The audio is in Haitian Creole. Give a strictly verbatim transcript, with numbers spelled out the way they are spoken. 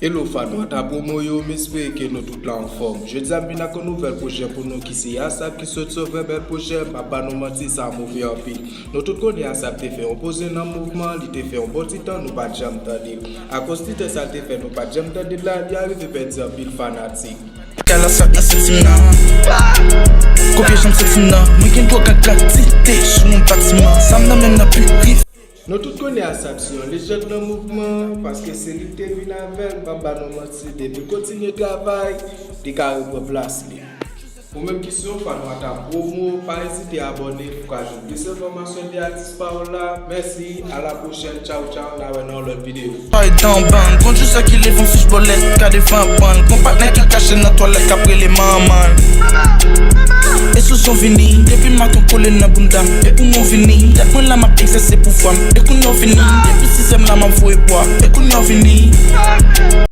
Hello fan nou, ata pwomo yo, m espere ke nou tout la anfòm. Jodi a m vin ak yon nouvèl pwojè pou nou ki se ASAP ki sot sove bèl pwojè, m pa ba nou manti, sa move anpil. Nou tout konnen ASAP te fè yon poze nan mouvman, li te fè yon bon ti tan nou pa t janm tande l. Akoz ti tan sa l te fè nou pa t janm tande l la, li arive pèdi anpil fanatik. Kay la sa k nan santi m nan. Kopye jan m santi m nan. Mwen gen dwòg ak gratite sou yon batiman. Sa m nan menm nan pi rive. Nou tout konnen ASAP se yon lejand nan mouvman, paske se li ki te vin avè l, m pa ba nou manti, depi l kontinye travay, li ka reprann plas li. Ou menm ki se yon fan nou ata pwomo, pa ezite abòne pou w ka jwenn plis enfòmasyon de atis pa w la. Mèsi, a la pwochèn, tchaw tchaw, n a wè nan yon lòt videyo. Ay dan bann, gon djousa ki leve yon fich bòlèt, ka devan bann, gon patnè ki kache nan twalèt k ap rele manman l. E sou zon vini, depi maten w kole nan bounda m, e pou mwen vini, tèt mwen la m ap egzèse pouvwa m, e kounye w vini, depi sizè m la m ap voye bwa, e kounye w vini.